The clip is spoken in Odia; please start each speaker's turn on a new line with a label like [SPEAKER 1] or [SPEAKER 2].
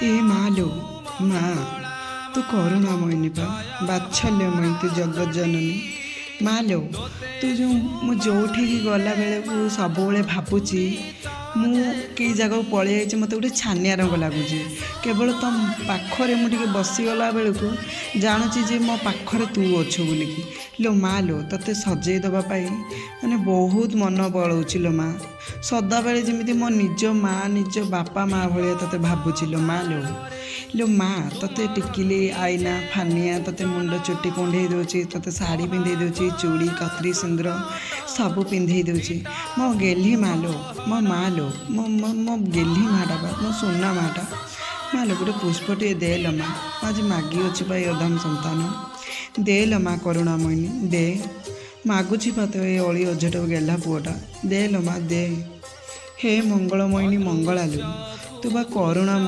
[SPEAKER 1] ଏ ମା ଲୋ ମା, ତୁ କରୁଣାମୟିନୀ ପା, ବାତ୍ସଲ୍ୟମୟୀ ତୁ ଜଗତ ଜନନୀ। ମା ଲୋ, ତୁ ଯେଉଁ ମୁଁ ଯେଉଁଠିକି ଗଲା ବେଳକୁ ସବୁବେଳେ ଭାବୁଛି ମୁଁ କେଇ ଜାଗାକୁ ପଳେଇ ଯାଇଛି, ମୋତେ ଗୋଟେ ଛାନିଆ ରଙ୍ଗ ଲାଗୁଛି। କେବଳ ତମ ପାଖରେ ମୁଁ ଟିକେ ବସିଗଲା ବେଳକୁ ଜାଣୁଛି ଯେ ମୋ ପାଖରେ ତୁ ଅଛୁ ବୋଲିକି। ଲୋ ମା ଲୋ, ତୋତେ ସଜେଇ ଦେବା ପାଇଁ ମାନେ ବହୁତ ମନ ବଳଉଛି ଲୋ ମା। ସଦାବେଳେ ଯେମିତି ମୋ ନିଜ ମା, ନିଜ ବାପା ମା ଭଳିଆ ତୋତେ ଭାବୁଛି ଲୋ ମା ଲୋ। ଲୋ ମା, ତୋତେ ଟିକିଲି, ଆଇନା, ଫାନିଆ, ତୋତେ ମୁଣ୍ଡ ଚୁଟି କୁଣ୍ଡେଇ ଦେଉଛି, ତୋତେ ଶାଢ଼ୀ ପିନ୍ଧେଇ ଦେଉଛି, ଚୁଡ଼ି, କତ୍ରି, ସିନ୍ଦୁର ସବୁ ପିନ୍ଧେଇ ଦେଉଛି। ମୋ ଗେହ୍ଲି ମା ଲୋ, ମୋ ମା ଲୋ, ମୋ ମୋ ମୋ ଗେହ୍ଲି ମାଟା ବା, ମୋ ସୁନା ମାଟା। ମା ଲୋ, ଗୋଟେ ପୁଷ୍ପଟିଏ ଦେ ଲୋ ମା, ମୁଁ ଆଜି ମାଗିଅଛି ବା ଏ ଅଧମ ସନ୍ତାନ। ଦେ ଲୋ ମା କରୁଣାମୟିନୀ, ଦେ। ମାଗୁଛି ବା ତୋ ଏ ଅଳି ଅଝଟ ଗେହ୍ଲା ପୁଅଟା, ଦେ ଲୋ ମା ଦେ। ହେ ମଙ୍ଗଳମୟିନୀ ମଙ୍ଗଳା ଲୋ, ତୁ ବା କରୁଣା